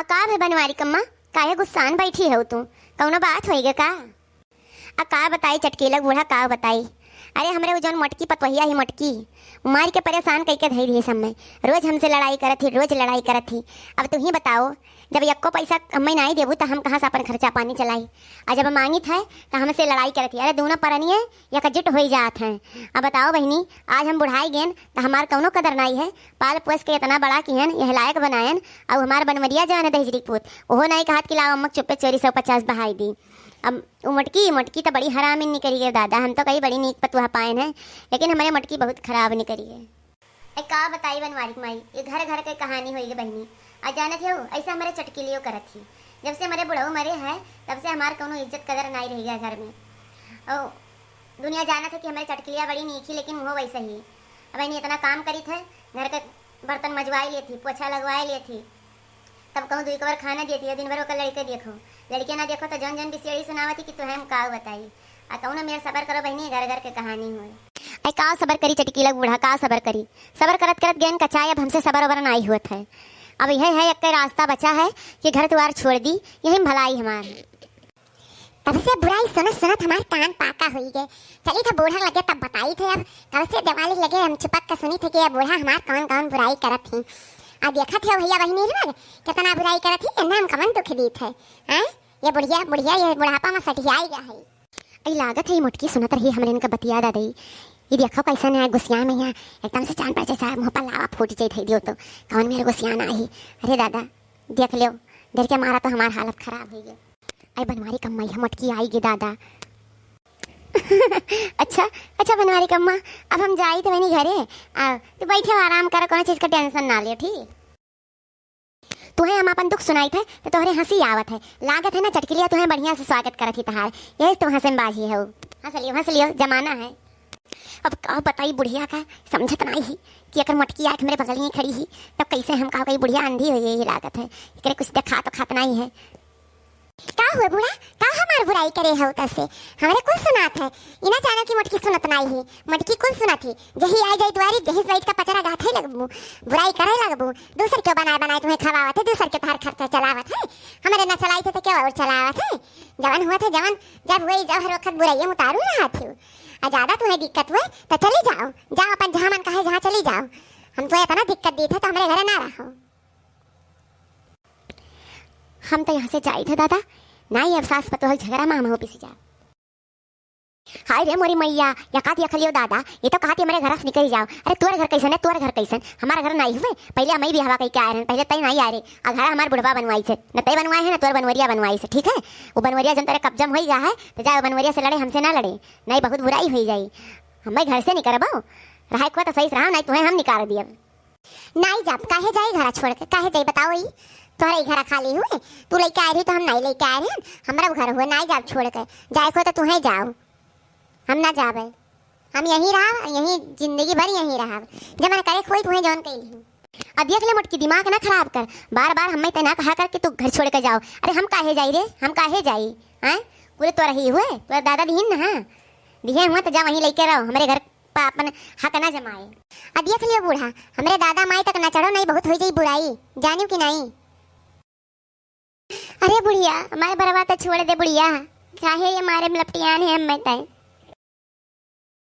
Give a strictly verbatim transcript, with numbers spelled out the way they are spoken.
का भे बनवारी कम्मा, काहे गुस्सान बैठी हउ तू? कउनो बात होइगे का? आ का बताई चटकीलक बूढ़ा, का बताई? अरे हमरे उ जउन मोटकी पतोहिया ही मोटकी, उ मारि के परेसान कइके धइ दिहिस हम्मे। रोज हमसे लड़ाई करत ही, रोज लड़ाई करत ही। अब तुहीं बताओ, जब एक्को पइसा हम्मे नाहीं देबू त हम कहाँ से आपन खर्चा पानी चलाई? आ जब माँगित है त हमसे लड़ाई करत ही। अरे दूनो परनिये एकजुट होइ जात हैं। अब बताओ बहिनी, आज हम बुढ़ाइ गेन त हमार कउनो कदर नाहीं है। पाल पोस के एतना बड़ा किहन, यह लायक बनायन, अउ हमार बनवरिया जउन है दहिजरी के पूत, ओहो नाहीं कहत कि लाओ अम्मा चुप्पे चोरी सौ पचास बहाइ दी। अब उ मोटकी, मोटकी त बड़ी हरामिन निकरि गइ दादा, हम तउ कही बड़ी नीक पतोह पाएन है, लेकिन हमरे मोटकी बहुत खराब निकरि गइ। ए, का बताई बनवारी के माई, ये घर घर के कहानी होइगे बहिनी। आ जानत हउ, अइसे हमरे चटकीलियो करत ही। जब से हमरे बुढ़ऊ मरे हैं, तब से हमार कउनो इज्जत कदर नाहीं रहि गइ घर में। अउ दुनिया जानत है कि हमरे चटकीलिया बड़ी नीक ही, लेकिन उहो वइसे ही। अब बहिनी एतना काम करित है, घर के बर्तन मजवाइ लेत ही, पोछा लगवाइ लेत ही, तब कहूँ दुइ कवर खाना देत ही, दिन भर ओकर लड़के देखउ। लड़के ना देखउ त जउन जउन बिसेड़ी सुनावत ही कि तोहे हम का बताई। आ कउनो मेर सबर करउ बहिनी, घर घर के कहानी होए। अरे का सबर करी चटकीलक बूढ़ा, का सबर करी? सबर करत करत गेन कचाए, अब हमसे सबर ओबर नाहीं होत है। अब यह है, एक्के रास्ता बचा है कि घर दुआर छोड़ दी, यही में भलाई हमार। तब से बुराई सुनत सुनत हमार कान पाका होइगे। चलित है बूढ़ा लगे तब बताइत है। अब कब से दिवाली लगे हम चिपक के सुनित है कि ये बूढ़ा हमार कउन कउन बुराई करत ही। आ देखत है भइया बहिनी लोग केतना बुराई करत ही, एन्ने हम कवन दुख दीत है। हैं? ये बुढ़िया, बुढ़िया ये बुढ़ापा में सठियाइ गा है। अइ लागत है ये मोटकी सुनत रही हमरे इनका बतिया दादई। ये देखउ कइसन है गुसिया में यहाँ, एकदम से चान पर जइसा मुँह पर लावा फूट जाइत है दियो तो। कउन मेर गुसियान आही। अरे दादा, देख लेव, डर के मारा तो हमार हालत खराब होइगे। अइ बनवारी कम्मा, ये मोटकी आइगे दादा। अच्छा, अच्छा बनवारी कम्मा, अब हम जाइत बहिनी घरे। आ, तू बैठे आराम कर, कउनो चीज का tension ना ले, ठीक? तुहे हम आपन दुख सुनाइत है त तोहरे हँसी आवत है। लागत है ना चटकिलिया तुहे बढ़िया से स्वागत करत ही तहार, यही से तू हँसे में बाझी हउ। हँस लियो, हँस लियो, जमाना है। अब का बताई बुढ़िया का, समझत नाहीं ही कि एकर मोटकी आके हमरे बगलिए खड़ी ही, तब कइसे हम का कही, बुढ़िया अंधी होइ गइ ही लागत है, एकरे कुछ देखात ओखात नाहीं है। का हुए बूढ़ा, का हमार बुराई करे हउ तसे? हमरे कुल सुनात है, ई ना जानो कि मोटकी सुनत नाहीं ही। मोटकी कुल सुनत ही, जही आइ जाई दुआरी, जही से बैठ के पचरा गाथे लगबू, बुराई करे लगबू। दूसर के बनाए बनाए तुहे खवावत है, दूसर के तहार खर्चा चलावत है। हमरे ना चलाइत है त केउ अउर चलावत है? जवन हुवत है जवन, जब हुए जब हर वक्त बुराइये में उतारू रहत ही। आ ज्यादा तुहे दिक्कत हुए त चली जाओ, जाओ अपन जहाँ मन कहे जहाँ चली जाओ। हम तुहे एतना दिक्कत दीत है त हमरे घरे ना रहो। हम त यहाँ से जाइत है दादा, नाहीं अब सास पतोह झगरा में हमहू पिसि जाब। हाय रे मोरी मइया, या का देखलियो दादा, ये तो कहत ही हमरे घर से निकरि जाओ। अरे तोर घर कइसन है, तोर घर कइसन? हमार घर नाहीं हुए, पहिले हमही बियाहवा कइके आए रहन, पहिले तइ नाहीं आए रे। आ घर हमार बुढ़वा बनवाइस है, न तइ बनवाए है, न तोर बनवरिया बनवाइस है, ठीक है? उ बनवरिया जउन तोरे कब्जा में होइ गा है, त जा उ बनवरिया से लड़े, हमसे ना लड़े, नाहीं बहुत बुराई होइ जाई। हमही घर से निकरबो, रहे को त सही से रहो, नाहीं तुहे हम निकार दियब। नाहीं जाब, काहे जाई घरा छोड़ के, काहे जाई बताओ? ई तोहरा ई घरा खाली हुए, तू लइके आए रही त हम नाहीं लइके आए रहे, हमरा घर हुए, नाहीं जाब छोड़ के, जाए को त तुहे जाओ, हम ना जाबे, हम यहीं रहब, यहीं जिंदगी भर यहीं रहब, जब मन करे खोई तुहे जउन कइली। अब देख ले मोटकी, दिमाग ना खराब कर, बार बार हम्मे ते ना कहा कर कि तू घर छोड़ के जाओ। अरे हम काहे जाई रे, हम काहे जाई? हैं? पूरे तोरा ही हुए, तोरा दादा दिहिन ना, हाँ? दिहे हुए त जा वहीं लइके रहो, हमरे घर पा अपन हक ना जमाए। आ देख लियो बूढ़ा, हमरे दादा माई तक ना चढ़ो, नाहीं बहुत होइ जाई बुराई, जानियो कि नाहीं? अरे बुढ़िया, हमारे बरवा त छोड़ दे बुढ़िया, काहे ये मारे में लपटियान है हम्मे तय।